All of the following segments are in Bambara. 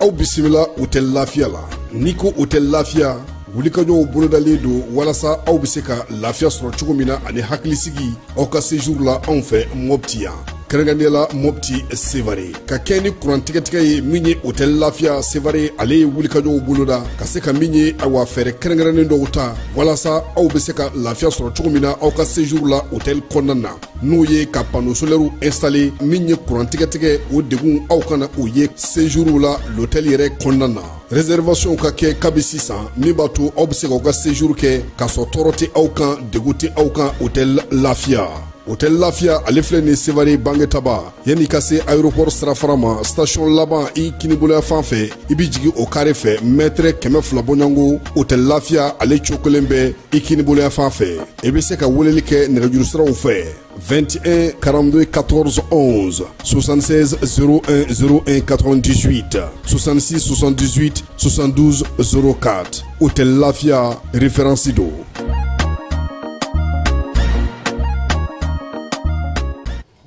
Aw bisimila Hôtel Lafiya la. N'i ko Hôtel Lafiya, wulikajɔw bolodalen don walasa aw bɛ se ka lafiya sɔrɔ cogo min na ani hakilisigi aw ka séjour la anw fɛ Mopti yan. Kɛrɛnkɛrɛnnenya la Mopti Sevare. Ka kɛ ni kuran tigɛtigɛ ye min ye Hôtel Lafiya Sevare, ale ye wulikajɔw boloda ka se ka min ye awa fɛɛrɛ kɛrɛnkɛrɛnnen dɔw ta walasa aw bɛ se ka lafiya sɔrɔ cogo min na aw ka séjour la hôtel kɔnɔna na. N'o ye ka panneau solaire installé min ye kuran tigɛtigɛ o degun aw kana o ye séjour la l'hôtel yɛrɛ kɔnɔna na. Réservation ka kɛ kabi sisan min b'a to aw bɛ se k'aw ka séjour kɛ k'a sɔrɔ tɔɔrɔ tɛ aw kan, degun tɛ aw kan Hôtel Lafiya. Hôtel Lafiya ale filɛ nin Sevare Bangetaba, yanni ka se aéroport sirafara ma, station laban i kiniboloya fan fɛ, i bɛ jigin o carré fɛ mètre 200 bɔɲɔgɔnko. Hôtel Lafiya ale cogo kelen bɛ i kiniboloya fan fɛ. I bɛ se ka weleli kɛ nɛgɛjuru siraw fɛ 21 42 14 11, 76 01 01 98, 66 78 72 04. Hôtel Lafiya référence don.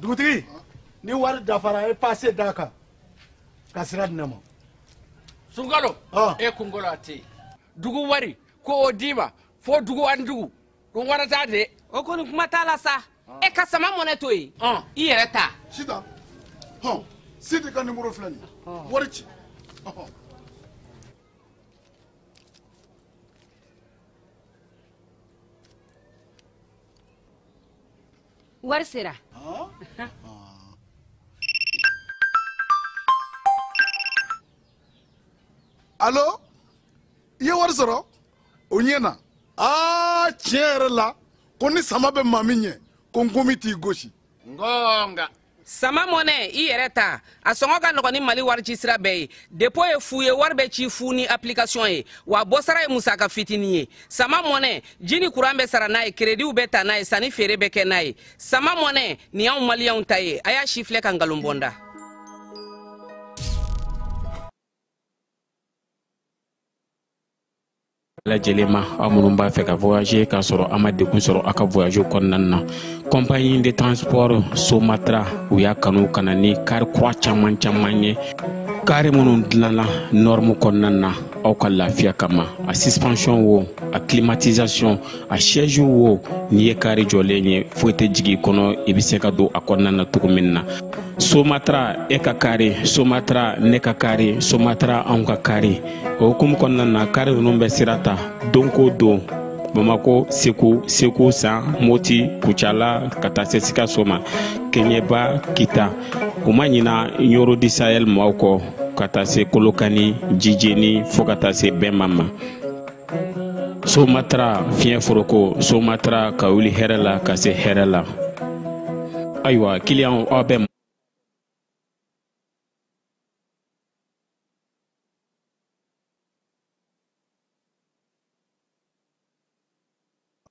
Dugutigi, ni wari dafara, e passe d'a kan ka sira di ne ma. Sunkalo, e kunkolo a tɛ yen. Dugu wari ko o d'i ma fo dugu ani dugu dun wara t'a de. O kɔni kuma t'a la sa, e ka sama mɔnɛ to yen, i yɛrɛ ta. Sitan hɔn, Sidi ka nimoro filɛ nin ye, wari ci. Ɔhɔn. Wari sera. Alo, i ye wari sɔrɔ o ɲɛ na. Aa, tiɲɛ yɛrɛ la, ko ni sama bɛ maa min ɲɛ, ko nkomi t'i gosi. Ngonga. Sama mɔnɛ, i yɛrɛ ta, a sɔngɔ ka nɔgɔn ni Mali wari ci sira bɛɛ ye. Dépôt ye fu ye, wari bɛ ci fu ni application ye, wa bɔsara ye musaka fitinin ye. Sama mɔnɛ, ji ni kuran bɛ sara n'a ye, créditw bɛ ta n'a ye, sanni feere bɛ kɛ n'a ye. Sama mɔnɛ nin y'anw maliyɛnw ta ye. A y'a si filɛ ka nkalon bɔ n da. Lajɛlen ma, aw minnu b'a fɛ ka voyager k'a sɔrɔ a ma degun sɔrɔ aw ka voyage kɔnɔna na, compagnie de transport Somatra, u y'a kanu ka na ni car kura caman caman ye, car minnu dilanna norme kɔnɔna na aw ka lafiya kama. A suspension wo, a climatisation, a siège wo, n'i ye car jɔlen ye, foyi tɛ jigin i kɔnɔ, i bɛ se ka don a kɔnɔna na cogo min na. Somatra, e ka car Somatra, ne ka car Somatra, anw ka car. O hukumu kɔnɔna na, car ninnu bɛ sira ta don ko don Bamako, Segu, Segu San, Moti, Kucala, ka taa se Sikaso ma, Keɲɛba, Kita. U ma ɲina Ɲoro di Sahel maaw kɔ, ka taa se Kolokani, Jijeni, fo ka taa se Bɛnma ma. Somatra fiɲɛ foroko, Somatra ka wuli hɛrɛ la ka se hɛrɛ la. Ayiwa, kiliyanw, aw bɛ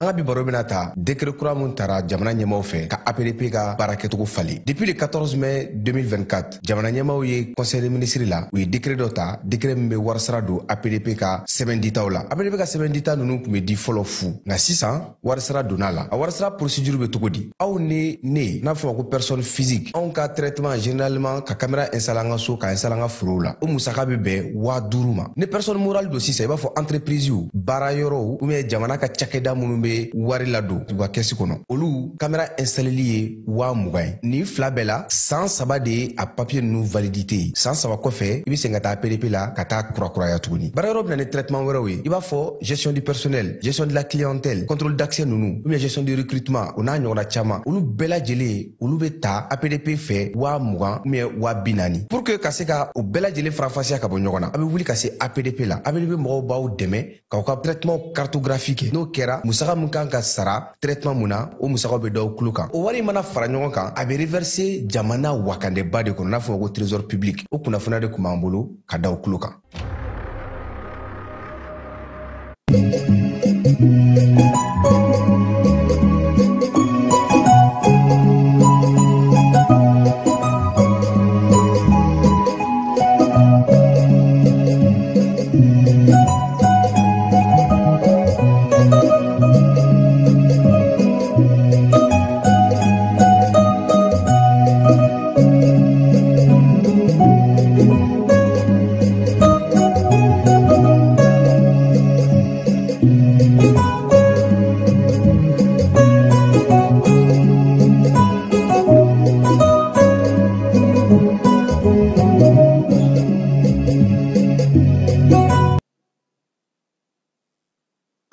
An ka bi baro bɛna ta décret kura mun tara jamana ɲɛmaw fɛ ka APDP ka baara kɛcogo falen. Depuis le 14 mai 2024, jamana ɲɛmaw ye conseil des ministres la, u ye décret dɔ ta, décret min bɛ warisara don APDP ka sɛbɛn ditaw la. APDP ka sɛbɛn dita ninnu tun bɛ di fɔlɔ fu, nka sisan warisara donna la. A warisara procédure bɛ cogo di? Aw ni ne n'a fɔ ma ko personne physique, anw ka traitement, généralement ka caméra installer an ka so, ka installer an ka forow la, o musaka bɛ bɛn 5000 ma. Ni personne morale don sisan, i b'a fɔ entreprise, baara yɔrɔw ou bien jamana ka cakɛda minnu bɛ wari ladon u ka kɛsi kɔnɔ, olu caméra installeli ye 20 000 ye. Nin fila bɛɛ la, san 3 de ye a papier ninnu validité ye. San 3 kɔfɛ, i bɛ segin ka taa APDP la ka taa kurakuraya tuguni. Baara yɔrɔ bɛ na ni traitement wɛrɛw ye, i b'a fɔ gestion du personnel, gestion de la clientèle, contrôle d'accès ninnu, ou bien gestion du recrutement, o n'a ɲɔgɔnna caman. Olu bɛɛ lajɛlen, olu bɛ ta APDP fɛ 20 000 ou bien 40 000. Pour que ka se ka o bɛɛ lajɛlen faranfasiya ka bɔ ɲɔgɔn na, a bɛ wuli ka se APDP la. APDP mɔgɔw b'aw dɛmɛ k'aw ka traitement cartographie kɛ. N'o kɛra, musaka min kan ka sara traitement mun na, o musakaw bɛ d'aw tulo kan. O wari mana fara ɲɔgɔn kan, a bɛ reverser jamana wakandeba de kɔnɔ, n'a fɔ ko trésor public. O kunnafoniya de tun b'an bolo ka da aw tulo kan.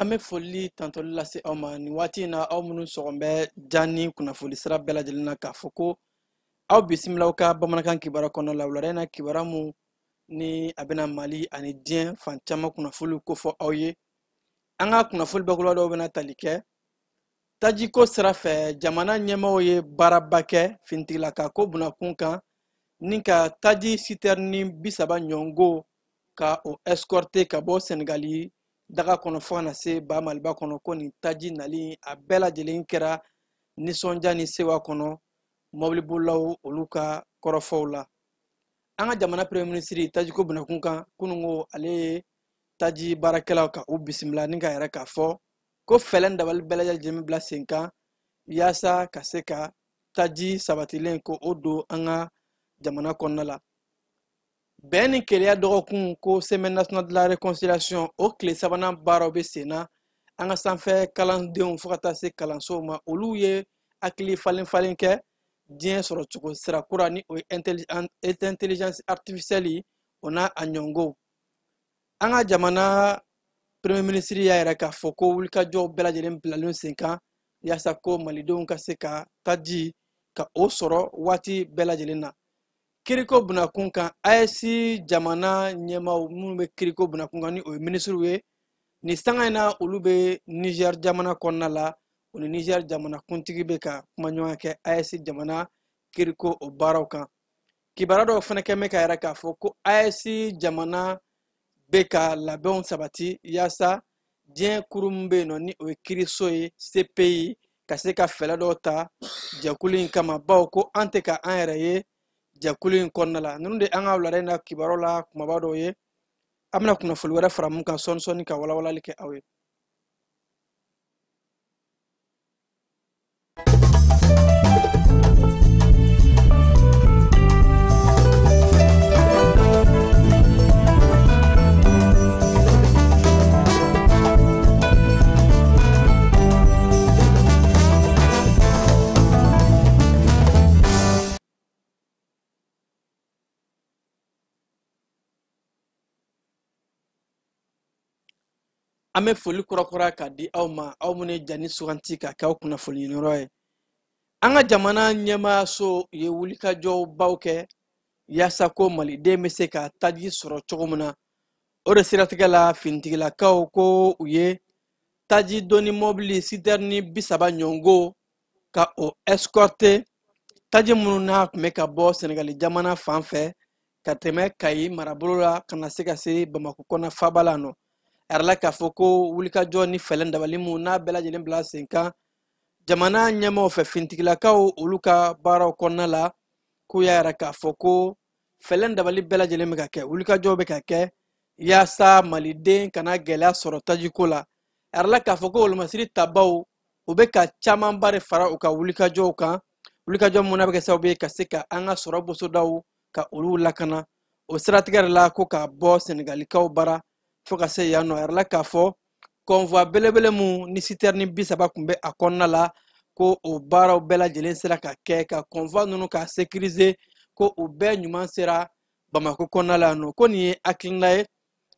An bɛ foli tantɔli lase aw ma nin waati in na, aw minnu sɔgɔn bɛ Jani kunnafoni sira bɛɛ lajɛlen na, k'a fɔ ko aw bisimilaw ka bamanankan kibaruya kɔnɔ la. Wulada in na, kibaruya mun ni a bɛna Mali ani diɲɛ fan caman kunnafoniw kofɔ aw ye. An ka kunnafoni bakuruba dɔw bɛna tali kɛ tajiko sira fɛ. Jamana ɲɛmaaw ye baaraba kɛ finitigilaka ko bunakun kan ni ka taji sitɛrini 30 ɲɔngo ka o escorter ka bɔ Senegali daga kɔnɔ fo ka na se ba Maliba kɔnɔ. Ko nin taji nali a bɛɛ lajɛlen kɛra nisɔndiya ni sewa kɔnɔ mɔbilibolilaw olu ka kɔrɔfɔw la. An ka jamana premier ministre tajiko bunakun kan kununko, ale ye taji baarakɛlaw ka u bisimila ni ka yɛrɛ k'a fɔ ko fɛɛrɛ dabali bɛɛ lajɛlen bila sen kan yaasa ka se ka taji sabatilen ko o don an ka jamana kɔnɔna la. Bɛn ni keleya dɔgɔkun, ko semaine nationale de la réconciliation, o tile sabanan baaraw bɛ sen na. An ka sanfɛ kalandenw fo ka taa se kalansow ma, olu ye hakili falen falen kɛ diɲɛ sɔrɔcogo sira kura ni o ye intelligence artificielle, o n'a a ɲɔngo. An ka jamana premier ministre y'a yɛrɛ k'a fɔ ko wulikajɔw bɛɛ lajɛlen bilalen sen kan yaasa ko malidenw ka se ka taji ka o sɔrɔ waati bɛɛ lajɛlen na. Kiriko bunakun kan, AES jamana ɲɛmaaw minnu bɛ kiriko bunakun kan ni o ye minisiriw ye, nin sanga in na olu bɛ Niger jamana kɔnɔna la. O ni Niger jamana kuntigi bɛ ka kumaɲɔgɔnya kɛ AES jamana kiriko o baaraw kan. Kibaruya dɔw fana kɛ bɛ ka yɛrɛ k'a fɔ ko AES jamana bɛ ka labɛnw sabati yaasa diɲɛ kuru min bɛ yen nɔ ni o ye kiriso ye CPI ka se ka fɛɛrɛ dɔw ta jɛkulu in kama, bawo ko an tɛ ka an yɛrɛ ye jɛkulu in kɔnɔna la. Ninnu de an ka wulada in na kibaruyaw la kumaba dɔw ye. An bɛna kunnafoni wɛrɛ fara mun kan sɔɔni sɔɔni ka walawalali kɛ aw ye. An bɛ foli kurakura k'a di aw ma, aw minnu ye Jani suganti ka kɛ aw kunnafoni ɲiniyɔrɔ ye. An ka jamana ɲɛmaayaso ye wulikajɔbaw kɛ yaasa ko maliden bɛ se ka taji sɔrɔ cogo min na. O de siratigɛ la, finitigilakaw ko u ye taji doni mɔbili sitɛrini 30 ɲɔngo ka o escorter, taji minnu n'a tun bɛ ka bɔ Senegali jamana fan fɛ ka tɛmɛ Kayi marabolo la ka na se ka se Bamakɔ kɔnɔ faaba la nɔ. A yɛrɛ la k'a fɔ ko wulikajɔ ni fɛɛrɛ dabali mun n'a bɛɛ lajɛlen bila sen kan jamana ɲɛmaaw fɛ finitigilakaw olu ka baaraw kɔnɔna la, k'u y'a yira k'a fɔ ko fɛɛrɛ dabali bɛɛ lajɛlen bɛ ka kɛ, wulikajɔw bɛ ka kɛ yaasa maliden kana gɛlɛya sɔrɔ tajiko la. A yɛrɛ la k'a fɔ ko wolomasiri tabaw u bɛ ka camanba de fara u ka wulikajɔw kan, wulikajɔ mun n'a bɛ kɛ sababu ye ka se ka an ka sɔrɔ bosodaw ka olu lakana. O siratigɛ de la, ko ka bɔ Senegalikaw bara fo ka se yan nɔ. A yɛrɛ la k'a fɔ convoi belebele mun ni sitɛrini 30 tun bɛ a kɔnɔna la, ko o baaraw bɛɛ lajɛlen sera ka kɛ ka convoi ninnu ka sécuriser, ko u bɛɛ ɲuman sera Bamakɔ kɔnɔna la yan nɔ. Ko nin ye hakilina ye,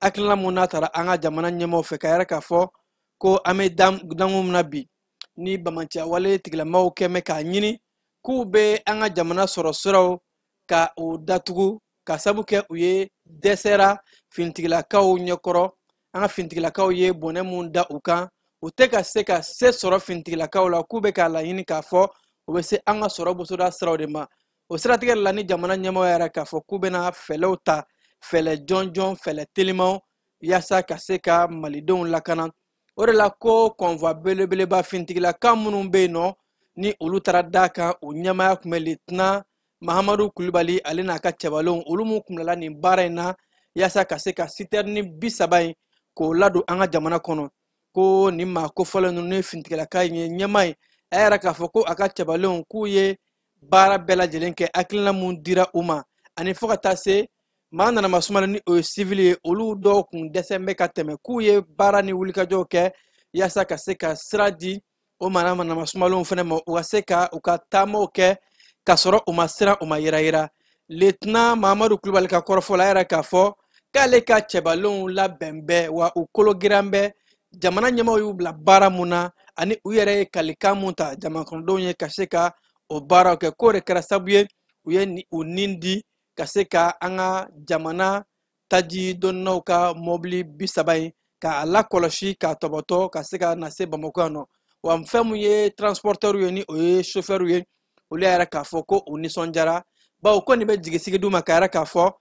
hakilina mun n'a taara an ka jamana ɲɛmaaw fɛ ka yɛrɛ k'a fɔ ko an bɛ dangun min na bi ni bamanciya wale tigilamaaw kɛ bɛ k'a ɲini k'u bɛ an ka jamana sɔrɔ siraw ka o datugu ka sabu kɛ u ye dɛsɛra finitigilakaw ɲɛkɔrɔ. An ka finitigilakaw ye bɔnɛ mun da u kan, u tɛ ka se ka se sɔrɔ finitigilakaw la, k'u bɛ k'a laɲini k'a fɔ u bɛ se an ka sɔrɔ bosoda siraw de ma. O siratigɛ la, ni jamana ɲɛmaaw yɛrɛ k'a fɔ k'u bɛna fɛlɛw ta, fɛlɛ jɔnjɔn, fɛlɛ telimanw yaasa ka se ka malidenw lakana. O de la ko convoi belebeleba finitigilaka minnu bɛ yen nɔ ni olu taara da kan, o ɲɛmaaya tun bɛ lieutenant Mahamadu Kulibali ale n'a ka cɛbalenw, olu mun kun bilala nin baara in na yaasa ka se ka sitɛrini 30 in k'o ladon an ka jamana kɔnɔ. Ko nin maa kofɔlen ninnu ye finitigilaka in ye ɲɛmaa ye, a yɛrɛ k'a fɔ ko a ka cɛbalenw k'u ye baara bɛɛ lajɛlen kɛ hakilina mun dira u ma, ani fo ka taa se maa nana masuma ni o ye sivili ye, olu dɔw kun dɛsɛ bɛ ka tɛmɛ, k'u ye baara ni wulikajɔw kɛ yaasa ka se ka sira di o maa nana masumalenw fana ma, u ka se ka u ka taamaw kɛ k'a sɔrɔ u ma siran, u ma yira yira. Lieutenant Mahamadu Kulibali ka kɔrɔfɔ la, a yɛrɛ k'a fɔ k'ale ka cɛbalenw labɛn bɛɛ wa u kolo giran bɛɛ. Jamana ɲɛmaaw y'u bila baara mun na ani u yɛrɛ ye kalikan mun ta jamanakɔnɔdenw ye ka se ka o baaraw kɛ, k'o de kɛra sababu ye u ye u nin di ka se ka an ka jamana taji dɔnnaw ka mɔbili 30 in k'a lakɔlɔsi k'a tɔbɔtɔ ka se ka na se Bamakɔ yan nɔ. Wa fɛn mun ye transporteur ye ni o ye chauffeur ye, olu y'a yira k'a fɔ ko u nisɔndiyara, bawo ko nin bɛ jigisigi d'u ma k'a yira k'a fɔ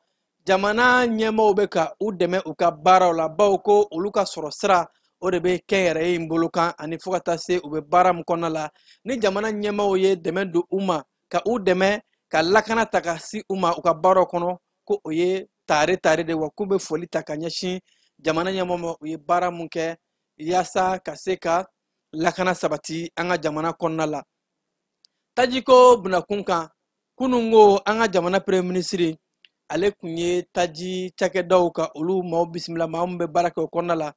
jamana ɲɛmaaw bɛ ka u dɛmɛ u ka baaraw la, bawo ko olu ka sɔrɔ sira o de bɛ kɛnyɛrɛye in bolo kan ani fo ka taa se u bɛ baara min kɔnɔna la. Ni jamana ɲɛmaaw ye dɛmɛ don u ma ka u dɛmɛ ka lakana ta ka si u ma u ka baaraw kɔnɔ, ko o ye tare tare de, wa k'u bɛ foli ta ka ɲɛsin jamana ɲɛmaaw ma u ye baara mun kɛ yaasa ka se ka lakana sabati an ka jamana kɔnɔna la. Tajiko bunakun kan, kunun ko an ka jamana premier ministre ale kun ye taji cakɛdaw ka olu maaw bisimila, maa min bɛ baara kɛ o kɔnɔna la.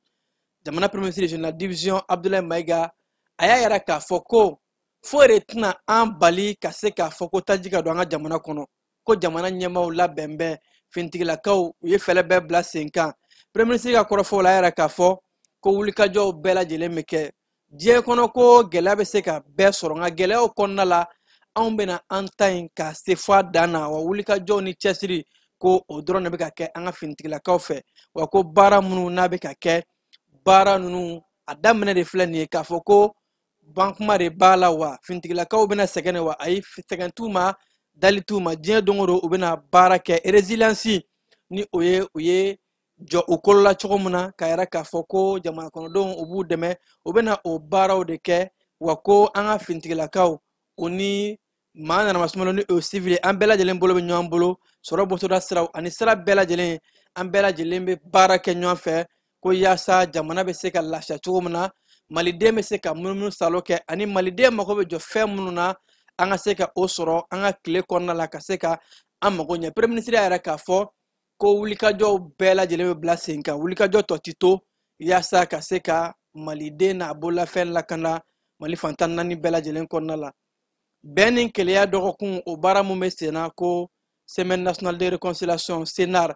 Jamana premier ministre général division Abdoulaye Maïga a y'a yira k'a fɔ ko foyi de tɛna an bali ka se k'a fɔ ko taji ka don an ka jamana kɔnɔ, ko jamana ɲɛmaaw labɛn bɛ, finitigilakaw u ye fɛɛrɛ bɛɛ bila sen kan. Premier ministre ka kɔrɔfɔw la, a y'a yira k'a fɔ ko wulikajɔw bɛɛ lajɛlen bɛ kɛ diɲɛ kɔnɔ, ko gɛlɛya bɛ se ka bɛɛ sɔrɔ, nka gɛlɛyaw kɔnɔna la anw bɛna an ta in ka se fo a dan na, wa wulikajɔw ni cɛsiri ko o dɔrɔn de bɛ ka kɛ an ka finitigilakaw fɛ. Wa ko baara minnu n'a bɛ ka kɛ, baara ninnu a daminɛ de filɛ nin ye, k'a fɔ ko bankuma de b'a la, wa finitigilakaw bɛna sɛgɛn de, wa ayi sɛgɛn t'u ma, dali t'u ma, diɲɛ don o don u bɛna baara kɛ. Résilience ni o ye u ye jɔ u kolo la cogo min na, k'a yira k'a fɔ ko jamana kɔnɔdenw u b'u dɛmɛ, u bɛna o baaraw de kɛ. Wa ko an ka finitigilakaw o ni maa nana masumalo ni o civil, an bɛɛ lajɛlen bolo bɛ ɲɔgɔn bolo, sɔrɔ bɔtɔda siraw ani sira bɛɛ lajɛlen, an bɛɛ lajɛlen bɛ baara kɛ ɲɔgɔn fɛ, ko yaasa jamana bɛ se ka lafiya cogo min na, maliden bɛ se ka munumunu salo kɛ, ani maliden mago bɛ jɔ fɛn minnu na an ka se ka o sɔrɔ an ka tile kɔnɔna la ka se ka an mago ɲɛ. Premier ministre y'a yira k'a fɔ ko wulikajɔw bɛɛ lajɛlen bɛ bila sen kan, wulikajɔ tɔ ti to yaasa ka se ka maliden n'a bololafɛn lakana Mali fan 14 bɛɛ lajɛlen kɔnɔna la. Bɛn ni keleya dɔgɔkun o baara mun bɛ sen na ko semaine nationale de réconciliation CNR,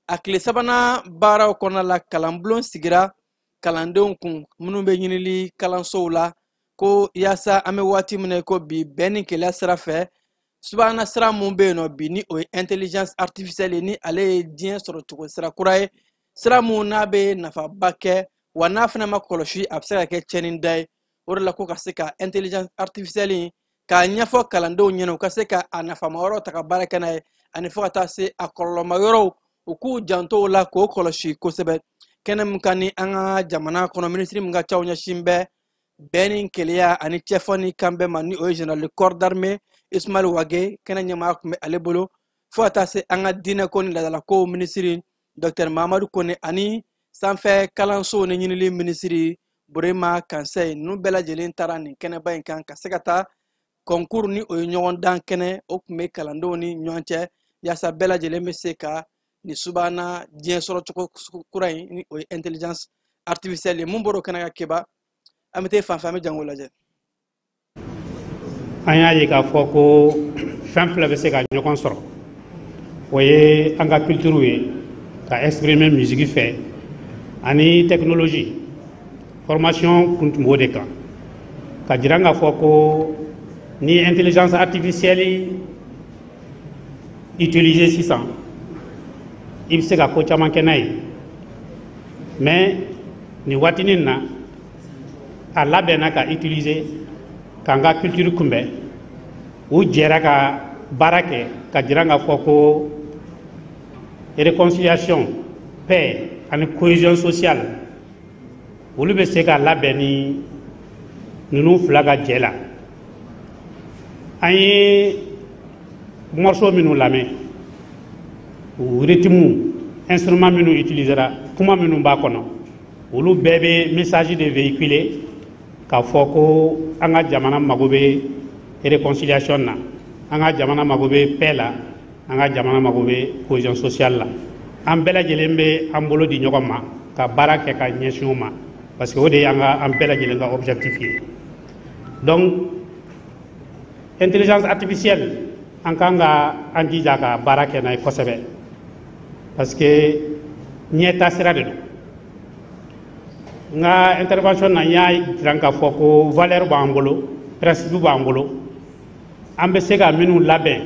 a tile sabanan baaraw kɔnɔna la, kalanbulon sigira kalandenw kun minnu bɛ ɲinili kalansow la, ko yaasa an bɛ waati min na ko bi bɛn ni keleya sira fɛ, subahana sira mun bɛ yen nɔ bi ni o ye intelligence artificielle ye, ni ale ye diɲɛ sɔrɔ cogo sira kura ye, sira mun n'a bɛ nafaba kɛ, wa n'a fana ma kɔlɔsi a bɛ se ka kɛ tiɲɛni da ye. O de la ko ka se ka intelligence artificielle in k'a ɲɛfɔ kalandenw ɲɛna, u ka se ka a nafama yɔrɔ ta ka baara kɛ n'a ye, ani fo ka taa se a kɔlɔlɔma yɔrɔw u k'u janto o la k'o kɔlɔsi kosɛbɛ. Kɛnɛ min kan ni an ka jamana kɔnɔ minisiri min ka caw ɲɛsin bɛ bɛn ni keleya ani cɛfɔ ni kanbɛn ma, ni o ye général de corps d'armée Ismaël Wagué, kɛnɛ ɲɛmaaya tun bɛ ale bolo, fo ka taa se an ka diinɛko ni laadalako minisiri docteur Mahamadu Kone ani sanfɛ kalansow ni ɲinili minisiri Burema Kansɛyi. Ninnu bɛɛ lajɛlen taara nin kɛnɛba in kan ka se ka taa concours ni o ye ɲɔgɔn dan kɛnɛ, o tun bɛ kalandenw ni ɲɔgɔn cɛ yaasa bɛɛ lajɛlen bɛ se ka nin subahana diɲɛ sɔrɔ cogo kura in ni o ye intelligence artificielle ye. Mun bɔra o kɛnɛ kan Keba, an bɛ taa fan fɛ, an bɛ jango lajɛ. An y'a ye k'a fɔ ko fɛn fila bɛ se ka ɲɔgɔn sɔrɔ, o ye an ka culture ye ka exprimer musique fɛ ani technologie. Formation kun tun b'o de kan, ka jira k'a fɔ ko ni intelligence artificielle utiliser sisan, i bɛ se ka ko caman kɛ n'a ye, mais nin waatinin na a labɛnna ka utiliser k'an ka culture kunbɛn. U jɛra ka baara kɛ ka jira k'a fɔ ko réconciliation, paix ani cohésion sociale olu bɛ se ka labɛn ni ninnu fila ka jɛ la. An ye morceau minnu lamɛn, u rythme, instrument minnu utilisera, kuma minnu b'a kɔnɔ, olu bɛɛ bɛ message de véhiculer k'a fɔ ko an ka jamana mago bɛ réconciliation na, an ka jamana mago bɛ paix la, an ka jamana mago bɛ cohésion sociale la. An bɛɛ lajɛlen bɛ an bolo di ɲɔgɔn ma ka baara kɛ ka ɲɛsin o ma, parce que o de y'an ka an bɛɛ lajɛlen ka objectif ye. Donc intelligence artificielle, an kan ka an jija ka baara kɛ n'a ye kosɛbɛ, parce que ɲɛta sira de don. N ka intervention na, n y'a jira k'a fɔ ko valeur b'an bolo, principe b'an bolo, an bɛ se ka minnu labɛn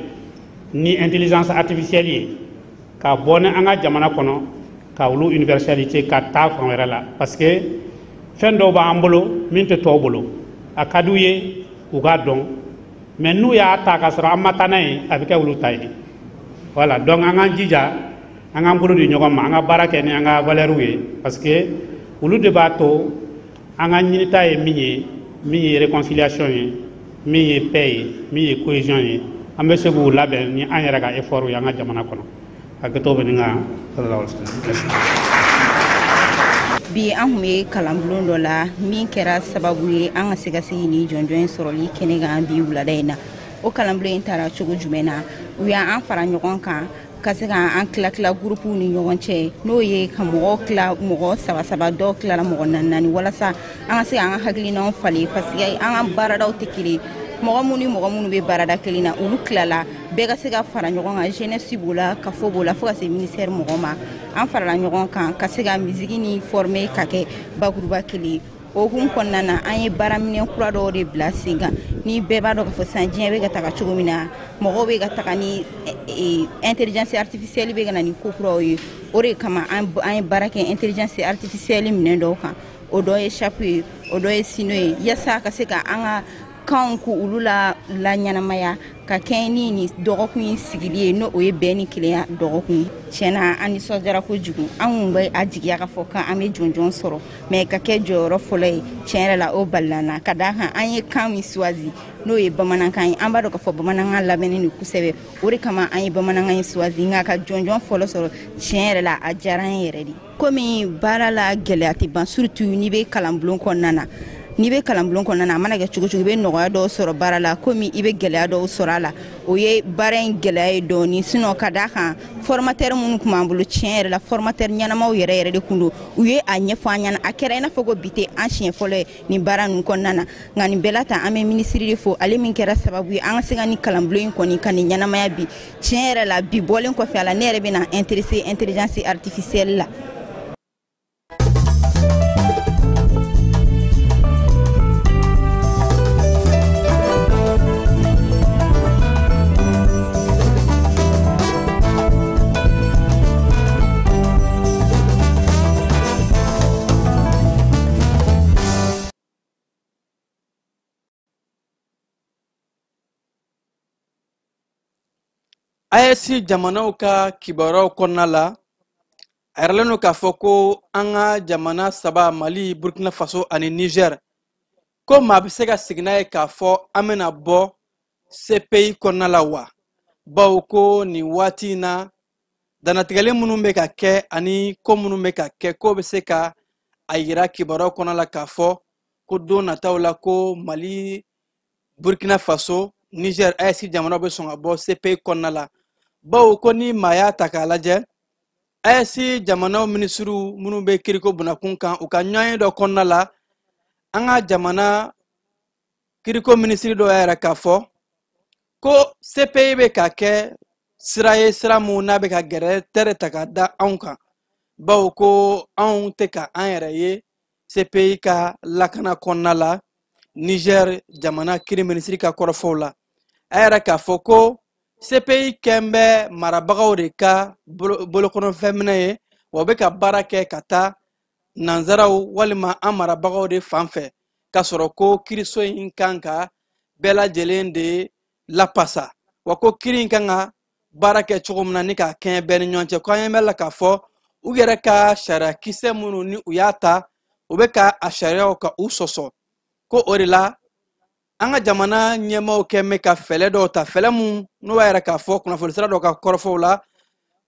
ni intelligence artificielle ye, ka bɔ ni an ka jamana kɔnɔ, ka olu universalité ka taa fan wɛrɛ la, parce que fɛn dɔw b'an bolo min tɛ tɔw bolo. A ka d'u ye u k'a dɔn, mais n'u y'a ta k'a sɔrɔ an ma taa n'a ye, a bɛ kɛ olu ta ye. Voilà, donc an k'an jija, an k'an bolo di ɲɔgɔn ma, an ka baara kɛ ni an ka valeurs ye, parce que olu de b'a to an ka ɲinita ye min ye, min ye réconciliation ye, min ye paix ye, min ye cohésion ye, an bɛ se k'u labɛn ni an yɛrɛ ka effort ye an ka jamana kɔnɔ. Hakɛto bɛ nin kan. Sallallahu alaihi wasallam. Bi an kun bɛ kalanbulon dɔ la min kɛra sababu ye an ka se ka se nin jɔnjɔn in sɔrɔli kɛnɛ kan bi wulada in na. O kalanbulon in taara cogo jumɛn na? U y'an fara ɲɔgɔn kan ka se k'an tila tila gurupuw ni ɲɔgɔn cɛ, n'o ye ka mɔgɔw tila mɔgɔ saba saba, dɔw tilala mɔgɔ naani naani, walasa an ka se k'an ka hakilinaw falen, parce que an ka baaradaw tɛ kelen. Mɔgɔ minnu ni mɔgɔ minnu bɛ baarada kelen na, olu tilala, bɛɛ ka se ka fara ɲɔgɔn kan. Jeunesse b'o la, kafo b'o la, fo ka se ministère mɔgɔ ma. An farala ɲɔgɔn kan ka se ka misigi ni former ka kɛ bakuruba kelen ye. O hukumu kɔnɔna na, an ye baaraminɛn kura dɔw de bila sen kan. Ni bɛɛ b'a dɔn k'a fɔ sisan diɲɛ bɛ ka taga cogo min na, mɔgɔw bɛ ka taga ni intelligence artificielle bɛ ka na ni ko kuraw ye. O de kama an ye baara kɛ intelligence artificielle minɛn dɔw kan. O dɔ ye chape ye, o dɔ ye sino ye, yaasa ka se ka an ka kanw k'olu la ɲɛnamaya ka kɛɲɛ ni nin dɔgɔkun in sigili ye, n'o ye bɛn ni kelenya dɔgɔkun ye. Tiɲɛna, an nisɔndiyara kojugu. An kun bɛ a jigiya k'a fɔ k'an bɛ jɔnjɔn sɔrɔ, mais ka kɛ jɔyɔrɔ fɔlɔ ye, tiɲɛ yɛrɛ la, o balila na, ka d'a kan an ye kan min choisi, n'o ye bamanankan ye. An b'a dɔn k'a fɔ bamanankan labɛnnen don kosɛbɛ, o de kama an ye bamanankan in choisi. Nka ka jɔnjɔn fɔlɔ sɔrɔ, tiɲɛ yɛrɛ la, a diyara an ye yɛrɛ de. Komi baara la gɛlɛya tɛ ban, surtout n'i bɛ kalanbulon kɔnɔna na. N'i bɛ kalanbulon kɔnɔna na, a mana kɛ cogo cogo, i bɛ nɔgɔya dɔw sɔrɔ baara la, komi i bɛ gɛlɛya dɔw sɔrɔ a la. O ye baara in gɛlɛya ye dɔɔni. Sinon, ka d'a kan formateur minnu tun b'an bolo, tiɲɛ yɛrɛ la, formateur ɲɛnamaw yɛrɛ yɛrɛ de kun don. U ye a ɲɛfɔ an ɲɛna, a kɛra i n'a fɔ ko bi tɛ an siɲɛ fɔlɔ ye nin baara ninnu kɔnɔna na. Nka nin bɛɛ la ta, an bɛ minisiri de fo, ale min kɛra sababu ye an ka se ka nin kalanbulon in kɔni ka nin ɲɛnamaya bi. Tiɲɛ yɛrɛ la, bi bɔlen kɔfɛ a la, ne yɛrɛ bɛna intéressé intelligence artificielle la. AES jamanaw ka kibaruyaw kɔnɔna la, a yiralen don k'a fɔ ko an ka jamana saba, Mali, Burkina Faso ani Niger, ko maa bɛ se ka sigi n'a ye k'a fɔ an bɛna bɔ CPI kɔnɔna la wa? Bawo ko nin waati in na, dannatigɛli minnu bɛ ka kɛ ani ko minnu bɛ ka kɛ, k'o bɛ se ka a yira kibaruyaw kɔnɔna la k'a fɔ ko don nataw la ko Mali, Burkina Faso, Niger, AES jamanaw bɛ sɔn ka bɔ CPI kɔnɔna la. Bawo ko ni maa y'a ta k'a lajɛ, AES jamanaw minisiriw minnu bɛ kiriko bunakun kan, u ka ɲɔgɔnye dɔ kɔnɔna la, an ka jamana kiriko minisiri dɔ y'a yira k'a fɔ ko CPI bɛ ka kɛ sira ye, sira mun n'a bɛ ka gɛrɛ tɛrɛ ta ka da anw kan, bawo ko anw tɛ ka an yɛrɛ ye CPI ka lakana kɔnɔna la. Niger jamana kiri minisiri ka kɔrɔfɔw la, a y'a yira k'a fɔ ko CPI kɛn bɛ marabagaw de ka bolokɔnɔfɛnminɛ ye, wa u bɛ ka baara kɛ ka taa nanzaraw walima an marabagaw de fan fɛ, k'a sɔrɔ ko kiriso in kan ka bɛɛ lajɛlen de lapasa, wa ko kiri in kan ka baara kɛ cogo min na ni k'a kɛɲɛ bɛɛ ni ɲɔgɔn cɛ. Ko an ɲɛ bɛ la k'a fɔ u yɛrɛ ka sariyakisɛ minnu ni u y'a ta, u bɛ ka a sariyaw ka u sɔsɔ, ko o de la an ka jamana ɲɛmaaw kɛn bɛ ka fɛɛrɛ dɔw ta, fɛɛrɛ mun n'o b'a yira k'a fɔ kunnafoni sira dɔw ka kɔrɔfɔw la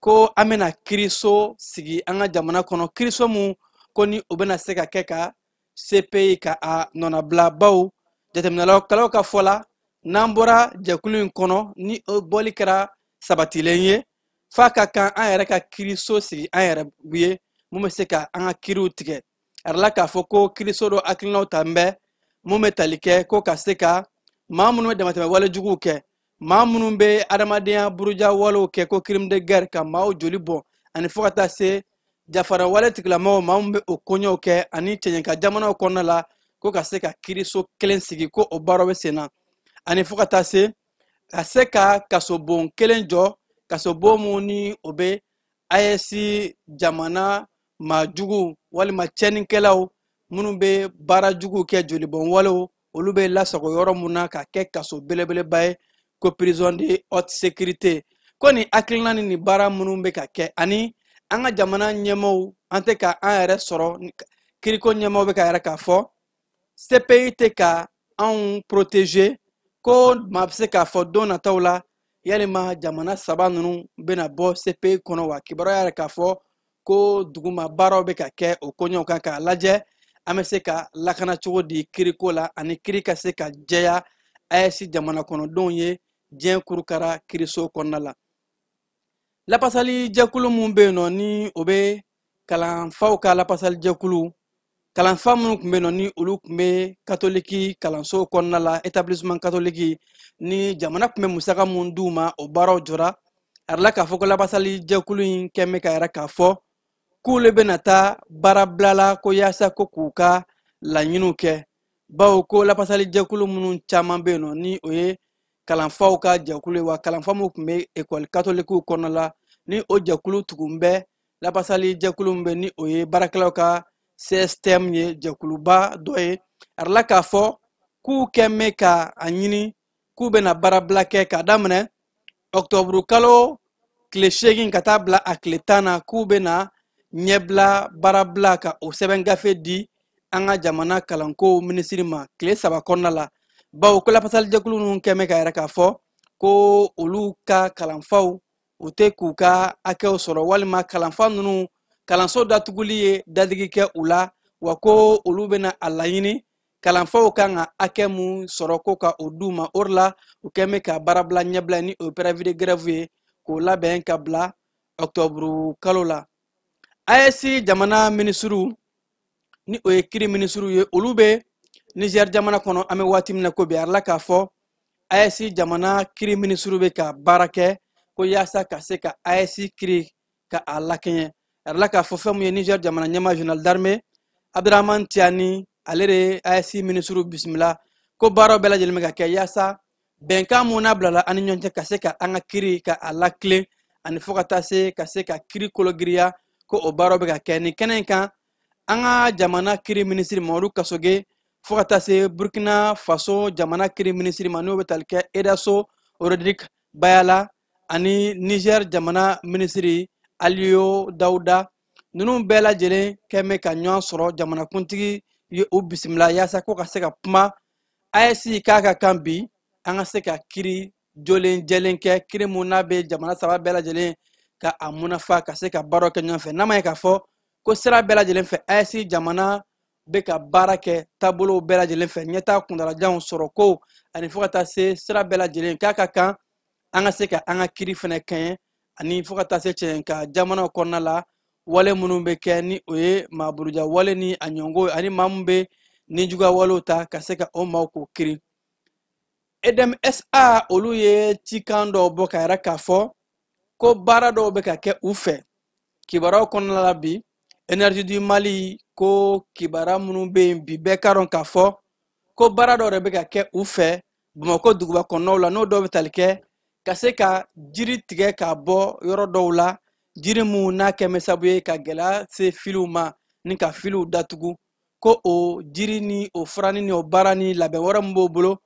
ko an bɛna kiriso sigi an ka jamana kɔnɔ, kiriso mun ko ni o bɛna se ka kɛ ka CPI ka a nɔnabila. Baw jateminɛkɛlaw ka fɔ la, n'an bɔra jɛkulu in kɔnɔ, ni o bɔli kɛra sabatilen ye, f'a ka kan an yɛrɛ ka kiriso sigi an yɛrɛ ye mun bɛ se ka an ka kiriw tigɛ. A yirala k'a fɔ ko kiriso dɔ hakilinaw ta n bɛ mun bɛ tali kɛ ko ka se ka maa minnu bɛ damatɛmɛ wale juguw kɛ, maa minnu bɛ adamadenya buruja walew kɛ, ko crime de guerre, ka maaw joli bɔn, ani fo ka taa se Jafara wale tigilamɔgɔw, maa min bɛ o koɲɛw kɛ ani cɛɲɛka jamanaw kɔnɔna la, ko ka se ka kiiriso kelen sigi, ko o baaraw bɛ sen na, ani fo ka taa se ka se ka kasobon kelen jɔ, kasobon mun ni o bɛ AES jamana maajugu walima tiɲɛnikɛlaw minnu bɛ baara juguw kɛ, jolibɔn walew, olu bɛ lasago yɔrɔ mun na ka kɛ kaso belebeleba ye, ko prison de haute sécurité. Ko nin hakilina ni nin baara minnu bɛ ka kɛ, ani an ka jamana ɲɛmaaw, an tɛ ka an yɛrɛ sɔrɔ, kiriko ɲɛmaaw bɛ ka yɛrɛ k'a fɔ CPI tɛ ka anw protéger, ko maa bɛ se k'a fɔ don nataw la yalima jamana saba ninnu bɛna bɔ CPI kɔnɔ wa. Kibaruya yɛrɛ k'a fɔ ko duguma baaraw bɛ ka kɛ o koɲɛw kan k'a lajɛ an bɛ se ka lakana cogo di kiriko la, ani kiri ka se ka jɛya AES jamana kɔnɔdenw ye diɲɛ kurukara kiriso kɔnɔna la. Lapasali jɛkulu mun bɛ yen nɔ, ni o bɛ kalanfaw ka lapasali jɛkulu, kalanfa minnu tun bɛ yen nɔ ni olu tun bɛ katoliki kalanso kɔnɔna la, établissement katoliki, ni jamana tun bɛ musaka mun d'u ma, o baaraw jɔra. A yɛrɛ la k'a fɔ ko lapasali jɛkulu in kɛn bɛ ka yɛrɛ k'a fɔ k'olu bɛna taa baarabila la, ko yaasa ko k'u ka laɲiniw kɛ, bawo ko lapasali jɛkulu minnu caman bɛ yen nɔ ni o ye kalanfaw ka jɛkulu ye, wa kalanfa minnu tun bɛ ekɔli katolikiw kɔnɔna la, ni o jɛkulu tugun bɛ lapasali jɛkulu min bɛ ni o ye baarakɛlaw ka CSTM ye, jɛkuluba dɔ ye. A yɛrɛ la k'a fɔ k'u kɛn bɛ ka a ɲini k'u bɛna baarabila kɛ k'a daminɛ ɔkutɔburu kalo tile 8 ka taa bila a tile 10 na, k'u bɛna ɲɛbila baarabila ka o sɛbɛn gafe di an ka jamana kalanko minisiri ma tile 3 kɔnɔna la, bawo ko lapasali jɛkulu ninnu kɛn bɛ ka yɛrɛ k'a fɔ ko olu ka kalanfaw u tɛ k'u ka hakɛw sɔrɔ, walima kalanfa ninnu kalanso datuguli ye dadigi kɛ u la, wa ko olu bɛna a laɲini kalanfaw kan ka hakɛ mun sɔrɔ ko ka o d'u ma. O de la u kɛn bɛ ka baarabila ɲɛbila ni o ye préavis de grève ye, k'o labɛn ka bila ɔkutɔburu kalo la. AES jamana minisiriw ni o ye kiri minisiriw ye, olu bɛ Niger jamana kɔnɔ an bɛ waati min na ko bi. A yɛrɛ la k'a fɔ AES jamana kiri minisiriw bɛ ka baara kɛ ko yaasa ka se ka AES kiri ka a lakɛɲɛ. A yɛrɛ la k'a fɔ fɛn mun ye Niger jamana ɲɛmaa général d'armée Abdramane Tiani, ale de ye AES minisiriw bisimila, ko baaraw bɛɛ lajɛlen bɛ ka kɛ yaasa bɛnkan mun n'a bilala an ni ɲɔgɔn cɛ ka se ka an ka kiri ka a lakilen, ani fo ka taa se ka se ka kiri kologiriya, ko o baaraw bɛ ka kɛ nin kɛnɛ in kan. An ka jamana kiri minisiri Mamadu Kasoge, fo ka taa se Burkina Faso jamana kiri minisiri ma n'o bɛ tali kɛ Edaso Rodrigue Bayala, ani Niger jamana minisiri Aliyo Dawuda, ninnu bɛɛ lajɛlen kɛn bɛ ka ɲɔgɔn sɔrɔ. Jamanakuntigi ye u bisimila yaasa ko ka se ka kuma AES k'a ka kan bi an ka se ka kiri jolen jɛlen kɛ, kiri mun n'a bɛ jamana saba bɛɛ lajɛlen ka a munafa ka se ka baaraw kɛ ɲɔgɔn fɛ. N'a ma ye k'a fɔ ko sira bɛɛ lajɛlen fɛ AES jamana bɛ ka baara kɛ taabolow bɛɛ lajɛlen fɛ, ɲɛtaa kuntalajanw sɔrɔ ko ani fo ka taa se sira bɛɛ lajɛlen k'a ka kan an ka se ka an ka kiri fɛnɛ kɛɲɛ, ani fo ka taa se cɛɲɛ ka jamanaw kɔnɔna la wale minnu bɛ kɛ ni o ye maaburuja wale ni a ɲɔngo, ani maa min bɛ nijuguya walew ta ka se ka o maaw k'o kiri. EDM SA olu ye cikan dɔw bɔ ka yɛrɛ k'a fɔ ko baara dɔw bɛ ka kɛ u fɛ. Kibaruyaw kɔnɔna la bi, Énergie du Mali ko kibaruya minnu bɛ yen bi, bɛɛ k'a dɔn k'a fɔ ko baara dɔw de bɛ ka kɛ u fɛ Bamakɔ duguba kɔnɔnaw la, n'o dɔw bɛ tali kɛ ka se ka jiri tigɛ ka bɔ yɔrɔ dɔw la, jiri mun n'a kɛ bɛ sababu ye ka gɛlɛya se filiw ma ni ka filiw datugu, ko o jiri ni o furani ni o baara ni labɛn wɛrɛ min b'o bolo,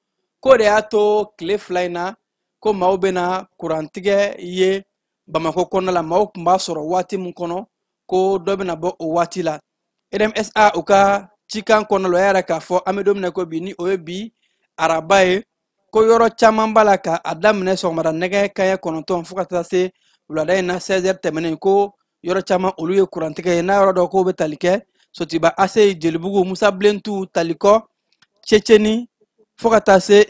k'o de y'a to tile 2 in na ko maaw bɛna kurantigɛ ye Bamakɔ kɔnɔna la, maaw tun b'a sɔrɔ waati min kɔnɔ ko dɔ bɛna bɔ o waati la. EDM SA u ka cikan kɔnɔna la, o y'a yira k'a fɔ an bɛ don min na ko bi, ni o ye bi araba ye, ko yɔrɔ caman b'a la ka a daminɛ sɔgɔmada nɛgɛ kanɲɛ 9 fo ka taa se wulada in na 16 heures tɛmɛnen, ko yɔrɔ caman olu ye kurantigɛ ye. N'a yɔrɔ dɔ k'o bɛ tali kɛ Sotiba ACI, Jelibugu, Musa Bilentu, Talikɔ, Ceceni, fo ka taa se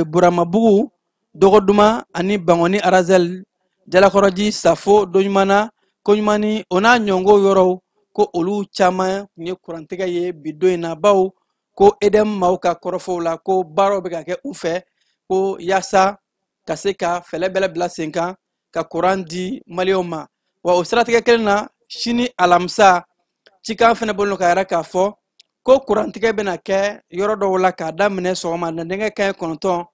Buramabugu, Dɔgɔduma ani Bangɔni Arazel, Jalakɔrɔji, Safo, Doɲumana, Koɲumani, o n'a ɲɔngo yɔrɔw, ko olu caman tun ye kurantigɛ ye bi don in na, bawo ko EDM maaw ka kɔrɔfɔw la ko baaraw bɛ ka kɛ u fɛ ko yaasa ka se ka fɛɛrɛ bɛɛ bila sen kan ka kuran di maliyɛnw ma. Wa o siratigɛ kelen na, Sini alamisa, cikan fɛnɛ bɔlen ka yira k'a fɔ ko kurantigɛ bɛna kɛ yɔrɔ dɔw la k'a daminɛ sɔgɔma nɛgɛ kanɲɛ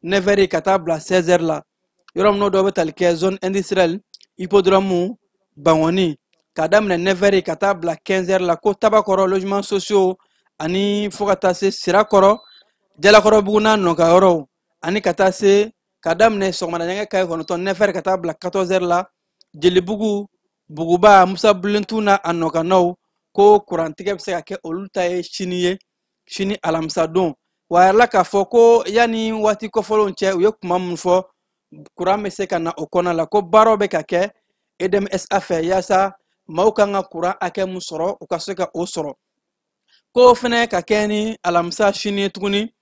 9 9h ka taa bila 16h la. Yɔrɔ min n'o dɔw bɛ tali kɛ zone industrielle, hippodrome, Bangoni, k'a daminɛ 9h ka taa bila 15h la. Ko Tabakɔrɔ, logement sociaux, ani fo ka taa se Sirakɔrɔ, Jalakɔrɔbugu n'a nɔkayɔrɔw, ani ka taa se k'a daminɛ sɔgɔmada nɛgɛ kanɲɛ 9 9h ka taa bila 14h la, Jelibugu, Buguba, Musa Bilentu n'a a nɔkannaw, ko kurantigɛ bɛ se ka kɛ olu ta ye sini ye, sini alamisa don. Wa a yɛrɛ la k'a fɔ ko yanni waati kɔfɔlenw cɛ, u ye kuma min fɔ, kuran bɛ se ka na o kɔnɔna la. Ko baaraw bɛ ka kɛ EDMSA fɛ yaasa maaw kan ka kuran hakɛ mun sɔrɔ, u ka se ka o sɔrɔ. Ko fɛnɛ ka kɛ ni alamisa sini ye tuguni,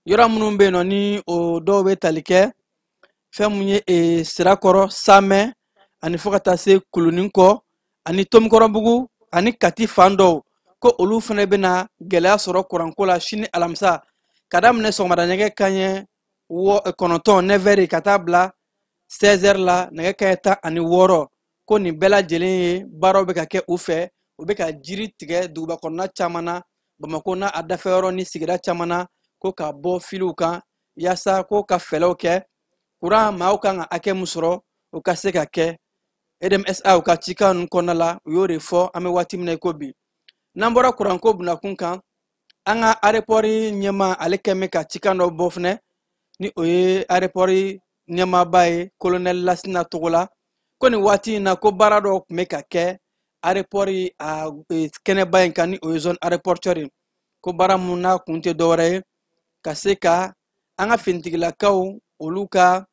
yɔrɔ minnu bɛ yen nɔ ni o dɔw bɛ tali kɛ fɛn mun ye Sirakɔrɔ, Samɛ, ani fo ka taa se Kulunin kɔ ani Tomikɔrɔbugu ani Kati fan dɔw, ko olu fɛnɛ bɛna gɛlɛya sɔrɔ kuranko la sini alamisa, ka daminɛ sɔgɔmada nɛgɛ kanɲɛ 9 9h ka taa bila 16h la, nɛgɛ kanɲɛ 16. Ko nin bɛɛ lajɛlen ye baaraw bɛ ka kɛ u fɛ, u bɛ ka jiri tigɛ duguba kɔnɔna caman na, Bamakɔ n'a a dafɛ yɔrɔ ni sigida caman na, ko ka bɔ filiw kan yaasa ko ka fɛlɛw kɛ kuran maaw kan ka hakɛ mun sɔrɔ, o ka se ka kɛ. EDMSA u ka cikan ninnu kɔnɔna la, u y'o de fɔ an bɛ waati min na i ko bi. N'an bɔra kuranko bunakun kan, an ka aéroport ɲɛmaa, ale kɛn bɛ ka cikan dɔ bɔ fɛnɛ, ni o ye aéroport ɲɛmaaba ye, colonel Lasina Togola, ko nin waati in na, ko baara dɔw tun bɛ ka kɛ aéroport a kɛnɛba in kan, ni o ye zone aéroportuaire ye. Ko baara mun n'a kun tɛ dɔwɛrɛ ye ka se ka an ka finitigilakaw olu ka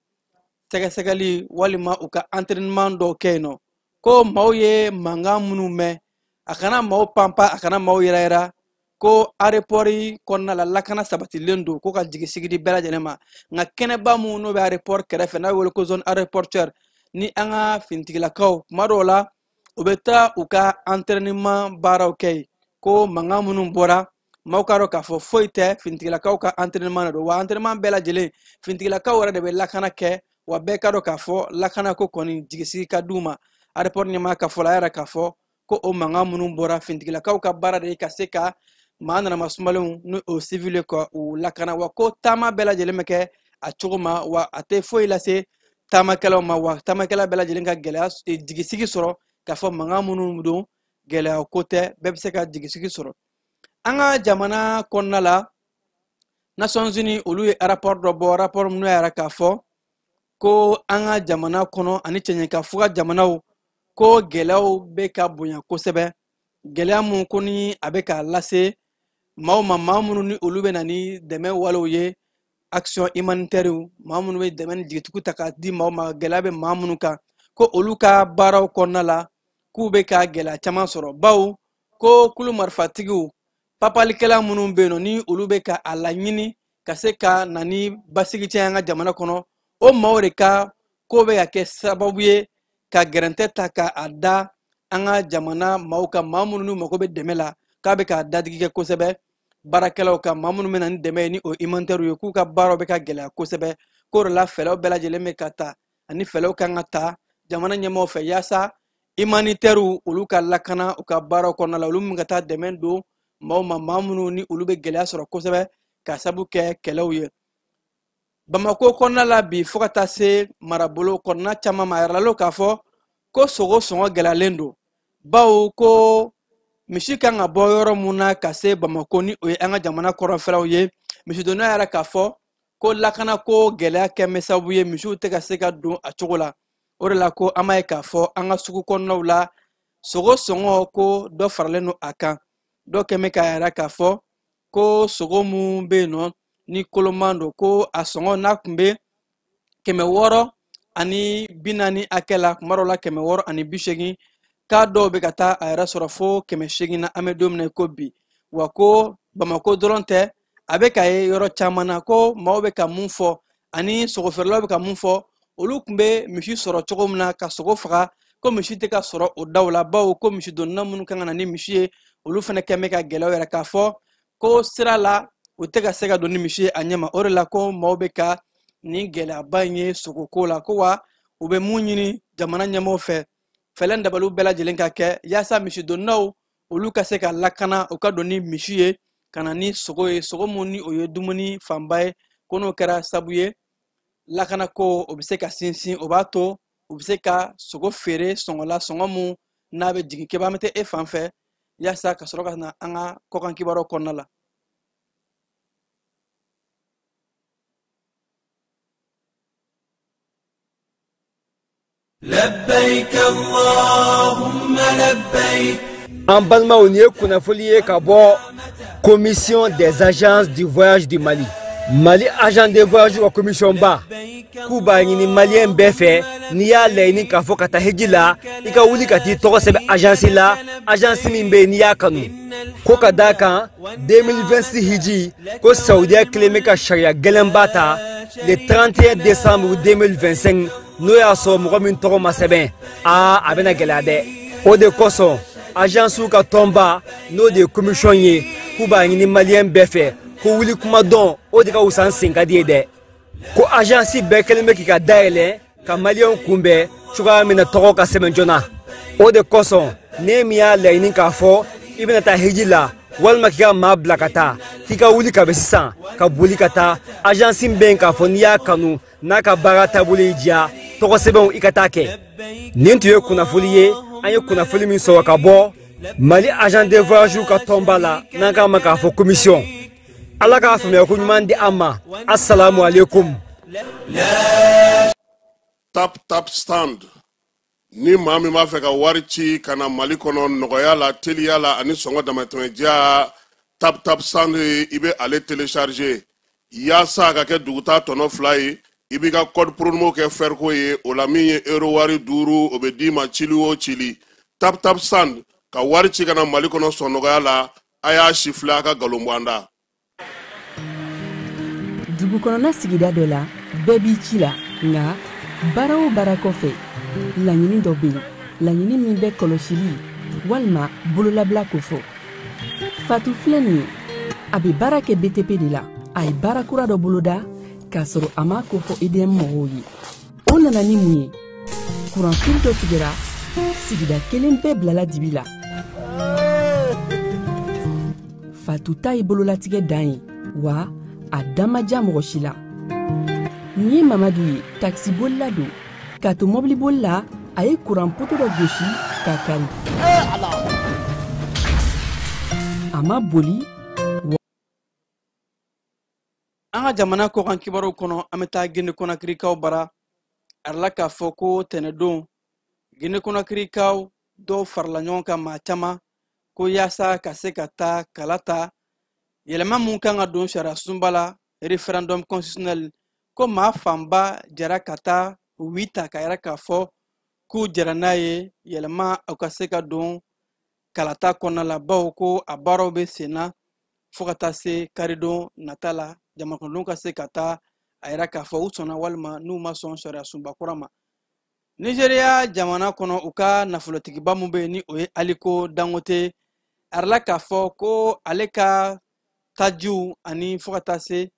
sɛgɛsɛgɛli walima u ka entraînement dɔw kɛ yen nɔ. Ko maaw ye mankan minnu mɛn, a kana maaw panpa, a kana maaw yɛrɛ yɛrɛ, ko aéroport kɔnɔna la, lakana sabatilen don, ko ka jigi sigi di bɛɛ lajɛlen ma. Nka kɛnɛba mun n'o bɛ aéroport kɛrɛfɛ, n'a bɛ wele ko zone aéroportuaire, ni an ka finitigilakaw kuma dɔw la u bɛ taa u ka entraînement baaraw kɛ yen, ko mankan minnu bɔra, maaw k'a dɔn k'a fɔ foyi tɛ, finitigilakaw ka entraînement de don. Wa entraînement bɛɛ lajɛlen, finitigilakaw yɛrɛ de bɛ lakana kɛ, wa bɛɛ k'a dɔn k'a fɔ lakana ko kɔni jigisigi ka d'u ma. Aéroport ɲɛmaa ka fɔ la, a yɛrɛ k'a fɔ ko o mankan minnu bɔra, finitigilakaw ka baara de ye ka se ka maa nanama sumalenw ni o civil ka u lakana. Wa ko taama bɛɛ lajɛlen bɛ kɛ a cogo ma, wa a tɛ foyi lase taamakɛlaw ma, wa taamakɛla bɛɛ lajɛlen ka gɛlɛya jigisigi sɔrɔ k'a fɔ mankan minnu don, gɛlɛya ko tɛ, bɛɛ bɛ se ka jigisigi sɔrɔ. An ka jamana kɔnɔna la, Nations Unies olu ye rapport dɔ bɔ, rapport minnu y'a yira k'a fɔ ko an ka jamana kɔnɔ ani cɛɲɛkafuga jamanaw, ko gɛlɛyaw bɛ ka bonya kosɛbɛ. Gɛlɛya mun ko ni a bɛ k'a lase maaw ma, maa minnu ni olu bɛ na ni dɛmɛ walew ye, action humanitaire, maa minnu bɛ dɛmɛ ni jigitigiw ta k'a di maaw ma, gɛlɛya bɛ maa minnu kan, ko olu ka baaraw kɔnɔna la, k'u bɛ ka gɛlɛya caman sɔrɔ, bawo ko kulu marifatigiw, papalikɛla minnu bɛ yen nɔ, ni olu bɛ ka a laɲini ka se ka na ni basigi cɛ an ka jamana kɔnɔ, o maaw de ka ko bɛ ka kɛ sababu ye ka gɛrɛntɛ ta ka a da an ka jamana maaw kan, maa minnu n'u mago bɛ dɛmɛ la, k'a bɛ ka dadigi kɛ kosɛbɛ baarakɛlaw kan, maa minnu bɛ na ni dɛmɛ ye, ni o humanitaire ye, k'u ka baaraw bɛ ka gɛlɛya kosɛbɛ. K'o de la fɛɛrɛw bɛɛ lajɛlen bɛ ka ta ani fɛɛrɛw kan ka ta jamana ɲɛmaaw fɛ yaasa humanitaire olu ka lakana u ka baaraw kɔnɔna la, olu min ka taa dɛmɛ don maaw ma, maa minnu ni olu bɛ gɛlɛya sɔrɔ kosɛbɛ ka sabu kɛ kɛlɛw ye. Bamako kɔnɔna la bi, fo ka taa se marabolo kɔnɔna caman ma, a yirala k'a fɔ ko sogo sɔngɔ gɛlɛyalen don, bawo ko misi kan ka bɔ yɔrɔ mun na ka se Bamako, ni o ye an ka jamana kɔrɔnfɛlaw ye, misidonna yɛrɛ k'a fɔ ko lakanako gɛlɛya kɛ bɛ sababu ye misiw tɛ ka se ka don a cogo la. O de la ko an b'a ye k'a fɔ an ka sugu kɔnɔnaw la, sogo sɔngɔ ko dɔ faralen don a kan. Dɔ kɛn bɛ k'a yira k'a fɔ ko sogo mun bɛ yen nɔ ni koloman don, ko a sɔngɔ n'a tun bɛ 640 hakɛ la, kuma dɔw la 680, k'a dɔw bɛ ka taa a yɛrɛ sɔrɔ fo 800 na an bɛ don min na i ko bi. Wa ko Bamako dɔrɔn tɛ, a bɛ ka ye yɔrɔ caman na, ko maaw bɛ ka mun fɔ ani sogofeerelaw bɛ ka mun fɔ, olu tun bɛ misi sɔrɔ cogo min na ka sogo faga, ko misi tɛ ka sɔrɔ o daw la, bawo ko misidonna minnu kan ka na ni misi ye, olu fana kɛn bɛ ka gɛlɛyaw yɛrɛ k'a fɔ ko sira la u tɛ ka se ka don ni misi ye a ɲɛ ma. O de la ko maaw bɛ ka nin gɛlɛyaba in ye sogoko la. Ko wa u bɛ mun ɲini jamana ɲɛmaaw fɛ? Fɛlɛn dabaliw bɛɛ lajɛlen ka kɛ yaasa misidonnaw olu ka se ka lakana, u ka don ni misi ye ka na ni sogo ye, sogo mun ni o ye dumuni fanba ye. Ko n'o kɛra sabu ye lakanako o bɛ se ka sinsin, o b'a to u bɛ se ka sogo feere sɔngɔ la, sɔngɔ mun n'a bɛ jigin. Keba, an bɛ taa e fan fɛ yaasa ka sɔrɔ ka na an ka kɔkan kibaruyaw kɔnɔna la. لبيك اللهم لبيك. An balimaw, nin ye kunnafoli ye ka bɔ Commission des agences du voyage du Mali. Mali agent de voyage ka commission ba k'u b'a ɲini maliyɛn bɛɛ fɛ, n'i y'a laɲini k'a fɔ ka taa hiji la, i ka wuli ka t'i tɔgɔ sɛbɛn agence la, agence min bɛ yen n'i y'a kanu. Ko ka d'a kan 2026 hiji ko Saudiya kelen bɛ ka sariya gɛlɛnba ta le 31 décembre 2025, n'o y'a sɔrɔ mɔgɔ min tɔgɔ ma sɛbɛn, aa, a bɛna gɛlɛya dɛ. O de kosɔn agence ka tɔnba, n'o de ye commission ye, k'u b'a ɲini maliyɛn bɛɛ fɛ ko wuli kuma dɔn, o de ka wusa n sen ka di ye dɛ. Ko agence bɛɛ kɛlen bɛ k'i ka dayɛlɛ ka maliyɛnw kunbɛn cogoya min na tɔgɔ ka sɛbɛn joona. O de kosɔn ne min y'a laɲini k'a fɔ i bɛna taa hiji la walima k'i ka maa bila ka taa, k'i ka wuli ka bɛ sisan ka boli ka taa agence bɛ yen k'a fɔ n'i y'a kanu, n'a ka baara taabolo y'i diya, tɔgɔ sɛbɛnw i ka taa kɛ. Nin tun ye kunnafoli ye, an ye kunnafoli min sɔrɔ ka bɔ Mali agent de voyage ka tɔnba la, n'an k'a ma k'a fɔ commission. Ala k'a faamuya ko ɲuman di an ma. Assalamu alaikum. Tap Tap Send, ni maa min b'a fɛ ka wari ci ka na Mali kɔnɔ nɔgɔya la, teliya la ani sɔngɔ damatɛmɛdiya, Tap Tap Send, i bɛ ale télécharger yaasa a ka kɛ duguta tɔnɔ 2 ye. I b'i ka code promo kɛ fɛriko ye, o la min ye euro wari 5, o bɛ d'i ma cili o cili. Tap Tap Send, ka wari ci ka na Mali kɔnɔ sɔn nɔgɔya la. A y'a si filɛ, a ka nkalon bɔ an da. Dugu kɔnɔna sigida dɔ la, bɛɛ b'i ci la, nka baara o baara kɔfɛ, laɲini dɔ bɛ yen, laɲini min bɛ kɔlɔsili walima bololabila kofɔ. Fatu filɛ nin ye, a bɛ baara kɛ BTP de la. A ye baara kura dɔ boloda k'a sɔrɔ a m'a kofɔ EDM mɔgɔw ye. O nana ni mun ye? Kuranfili dɔ tigɛra, sigida kelen bɛɛ bilala dibi la. Fatu ta ye bololatigɛ dan ye, wa a da ma diya mɔgɔ si la. Nin ye Mamadu ye, takisibolila don. K'a to mɔbiliboli la, a ye kuran poto dɔ gosi k'a kari. A ma boli. An ka jamana kɔkan kibaruw kɔnɔ, an bɛ taa Gine Kɔnakirikaw bara. A la k'a fɔ ko tɛnɛdon, Gine Kɔnakirikaw dɔw farala ɲɔgɔn kan, maa caman, ko yaasa ka se ka taa kala ta yɛlɛma mun kan ka don sariya sunba la, référendum constitutionnel, ko maa fanba jɛra ka taa oui ta ka yɛrɛ k'a fɔ k'u jɛra n'a ye yɛlɛma u ka se ka don kalata kɔnɔna la, bawo ko a baaraw bɛ sen na fo ka taa se karidon nata la, jamakɔnɔdenw ka se ka taa a yɛrɛ k'a fɔ u sɔnna walima n'u ma sɔn sariya sunba kura ma. Nigeriya jamana kɔnɔ, u ka nafolotigiba mun bɛ yen ni o ye Aliko Dangote, a yɛrɛ la k'a fɔ ko ale ka tajiw ani fo ka taa se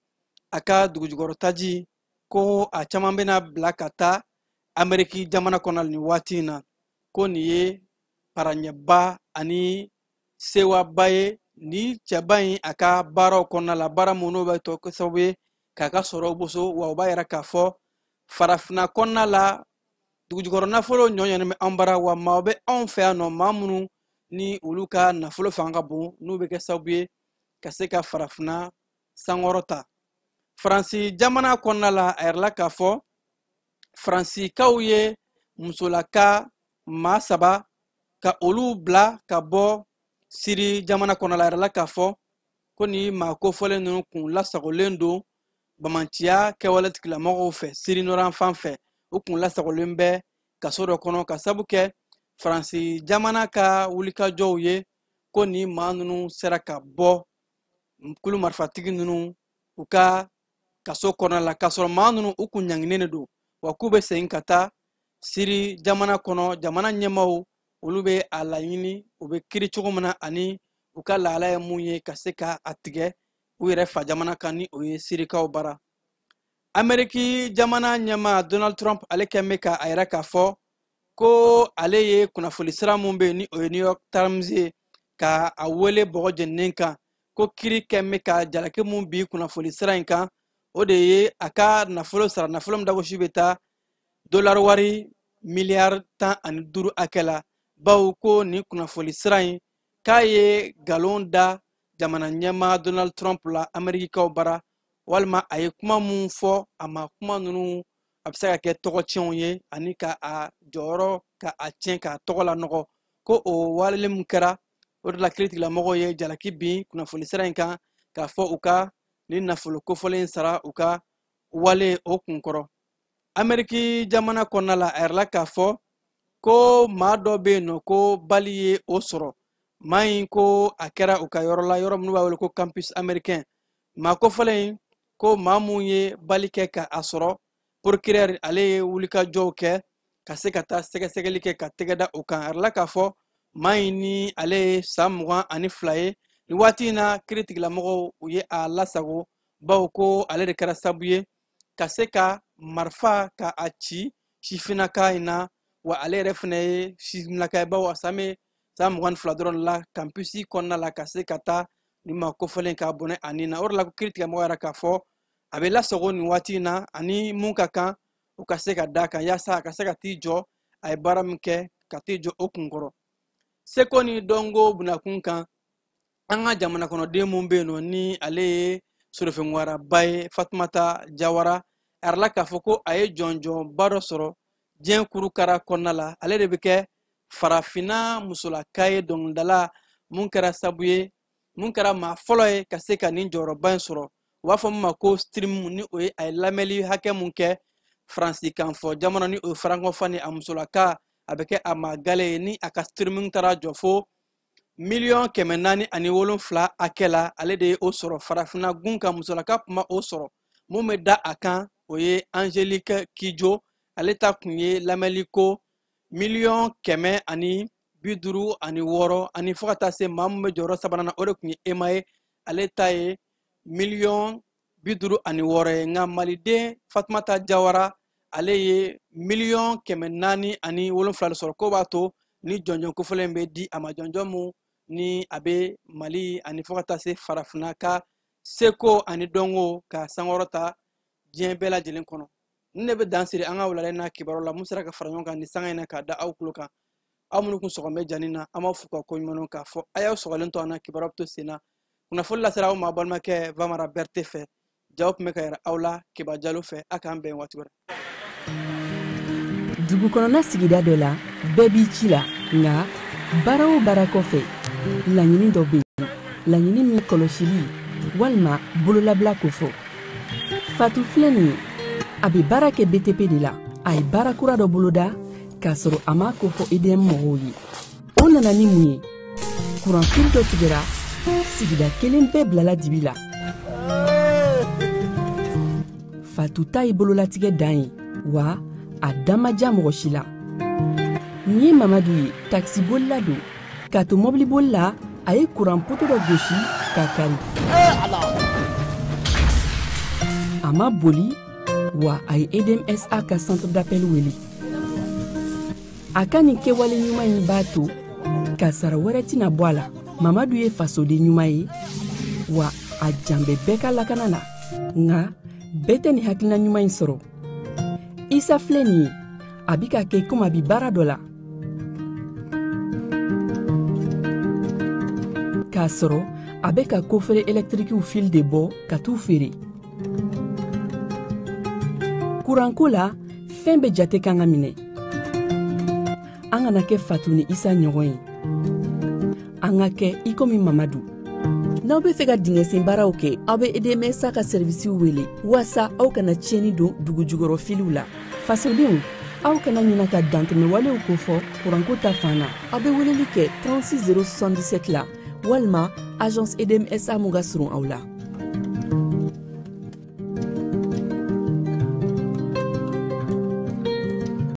a ka dugujukɔrɔ taji, ko a caman bɛna bila ka taa Ameriki jamana kɔnɔ nin waati in na. Ko nin ye paraɲɛba ani sewaba ye ni cɛba in a ka baaraw kɔnɔna la, baara mun n'o bɛ tɔ kɛ sababu ye k'a ka sɔrɔw boso. Wa o b'a yira k'a fɔ farafinna kɔnɔna la, dugujukɔrɔ nafolo ɲɔɲɔnen bɛ an bara, wa maaw bɛ anw fɛ yan nɔ, maa minnu ni olu ka nafolo fanga ka bon, n'u bɛ kɛ sababu ye ka se ka farafinna sankɔrɔta. Faransi jamana kɔnɔna la, a yɛrɛ la k'a fɔ Faransikaw ye musolaka maa 3 ka olu bila ka bɔ Siri jamana kɔnɔ la. A yɛrɛ la k'a fɔ ko ni maa kofɔlen ninnu kun lasagolen don bamanciya kɛwale tigilamɔgɔw fɛ Siri nɔrɔ fan fɛ, u kun lasagolen bɛ kaso dɔ kɔnɔ, ka sabu kɛ Faransi jamana ka wulikajɔw ye, ko ni maa ninnu sera ka bɔ kulu marifatigi ninnu u ka kaso kɔnɔna la, k'a sɔrɔ maa ninnu u kun ɲanginen de don, wa k'u bɛ segin ka taa Siri jamana kɔnɔ. Jamana ɲɛmaaw olu bɛ a laɲini u bɛ kiiri cogo min na ani u ka lahala ye mun ye ka se ka a tigɛ u yɛrɛ fa jamana kan, ni o ye Sirikaw bara. Ameriki jamana ɲɛmaa Donald Trump, ale kɛn bɛ ka a yɛrɛ k'a fɔ Ko ale ye kunnafoni sira mun bɛ yen ni o ye New York Times ye ka a wele bɔgɔ jeninen kan, ko kiri kɛn bɛ ka jalaki mun bi kunnafoni sira in kan, o de ye a ka nafolo sara, nafolo min dagosi bɛ taa dollar wari miliyari 15 hakɛ la, bawo ko nin kunnafoni sira in k'a ye nkalon da jamana ɲɛmaa Donald Trump la Amerikikaw bara, walima a ye kuma mun fɔ, a ma kuma ninnu a bɛ se ka kɛ tɔgɔcɛnw ye ani ka a jɔyɔrɔ ka a tiɲɛ k'a tɔgɔ lanɔgɔ. Ko o wale min kɛra, o de la kiiritigɛlamɔgɔw ye jalaki bin kunnafoni sira in kan k'a fɔ u ka nin nafolo kofɔlen in sara u ka wale o kunkɔrɔ. Ameriki jamana kɔnɔna la, a yɛrɛla k'a fɔ ko maa dɔ bɛ yen nɔ ko bali ye o sɔrɔ, maa in ko a kɛra u ka yɔrɔ la, yɔrɔ minnu b'a wele ko campus américain. Maa kofɔlen in ko maa mun ye bali kɛ ka a sɔrɔ, procureur ale ye wulikajɔw kɛ ka se ka taa sɛgɛsɛgɛli kɛ ka tɛgɛ da o kan. A yɛrɛla k'a fɔ maa in ni ale ye san 22 ye nin waati in na, kiiritigɛlamɔgɔw u ye a lasago, bawo ko ale de kɛra sababu ye ka se ka marifa ka a ci sifinnaka in na, wa ale yɛrɛ fana ye sifinnaka ye, bawo a san bɛ san 22 dɔrɔn la campus kɔnɔna la ka se ka taa nin maa kofɔlen k'a bɔnɛ a nin na. O de la ko kiiritigɛmɔgɔ yɛrɛ k'a fɔ a bɛ lasago nin waati in na, ani mun ka kan o ka se ka d'a kan yaasa a ka se ka t'i jɔ a ye baara min kɛ ka t'i jɔ o kunkɔrɔ. Seko ni dɔnko bunakun kan, an ka jamana kɔnɔden mun bɛ yen nɔ ni ale ye sorofɛnwaraba ye Fatumata Jawara, a yɛrɛla k'a fɔ ko a ye jɔnjɔnba dɔ sɔrɔ diɲɛ kurukara kɔnɔna la. Ale de bɛ kɛ farafinna musolaka ye dɔnkilidala mun kɛra sabu ye, mun kɛra maa fɔlɔ ye ka se ka nin jɔyɔrɔba in sɔrɔ. U b'a fɔ min ma ko stream, ni o ye a ye lamɛnli hakɛ mun kɛ faransikan fɔ jamana ni o ye farankofa a musolaka, a bɛ kɛ a maa gale ye, ni a ka streaming taara jɔ fo miliyɔn 407 hakɛ la, ale de ye o sɔrɔ farafinna gun kan. Musolaka kuma o sɔrɔ mun bɛ da a kan, o ye Angelique Kidjo, ale ta kun ye lamɛnli ko miliyɔn 156, ani fo ka taa se maa mun bɛ jɔyɔrɔ sabanan na, o de kun ye Ema ye, ale ta ye miliyɔn 56 ye. Nka maliden Fatumata Jawara ale ye miliyɔn 407 sɔrɔ, ko b'a to ni jɔnjɔn kofɔlen bɛ di a ma, jɔnjɔn mun ni a bɛ Mali ani fo ka taa se farafinna ka seko ani dɔnko ka sankɔrɔta diɲɛ bɛɛ lajɛlen kɔnɔ. Ni ne bɛ dan siri an ka wulada in na kibaru la mun sera ka fara ɲɔgɔn kan nin sanga in na k'a da aw tulo kan. Aw minnu kun sɔgɔmɛ jani na, an b'aw fo ka ko ɲuman k'a fɔ a y'aw sɔgɔlen to an na, kibaru bɛ to sen na. Kunnafoni lasera aw ma balimakɛ Vamara Berete fɛ, jaw tun bɛ ka yɛrɛ aw la Keba Jalo fɛ. A k'an bɛn waati wɛrɛ. Dugu kɔnɔna sigida dɔ la, bɛɛ b'i ci la, nka baara o baara kɔfɛ, laɲini dɔ bɛ yen, laɲini min kɔlɔsili walima bololabila kofɔ. Fatu filɛ nin ye, a bɛ baara kɛ BTP de la, a ye baara kura dɔ boloda k'a sɔrɔ a m'a kofɔ EDM mɔgɔw ye. O nana ni mun ye? Kuranfili dɔ tigɛra, sigida kelen bɛɛ bilala dibi la. Fatu ta ye bololatigɛ dan ye, wa a da ma diya mɔgɔ si la. Nin ye Mamadu ye, takisibolila don. K'a to mɔbiliboli la, a ye kuran poto dɔ gosi k'a kari. A ma boli, wa a ye EDMSA ka centre d'appel wele. A ka nin kɛwale ɲuman in b'a to kasara wɛrɛ tɛna bɔ a la. Mamadu ye fasoden ɲuman ye, wa a jan bɛ bɛɛ ka lakana la. Nka bɛɛ tɛ nin hakilina ɲuman in sɔrɔ. Isa filɛ nin ye, a bɛ ka kɛ komi a bɛ baara dɔ la, k'a sɔrɔ a bɛ ka kofere ɛlɛtirikiw fil de bɔ ka t'u feere. Kuranko la, fɛn bɛɛ jate kan ka minɛ. An kana kɛ Fatu ni Isa ɲɔgɔn ye, an ka kɛ i komi Mamadu. N'aw bɛ fɛ ka dingɛsen baaraw kɛ, aw bɛ EDMSA ka sɛrivisiw wele waasa aw kana tiɲɛni don dugu jukɔrɔ filiw la. Fasodenw, aw kana ɲina ka dantɛmɛwalew kofɔ kuranko ta fan na. Aw bɛ weleli kɛ 36 077 la walima agence EDMSA mun ka surun aw la.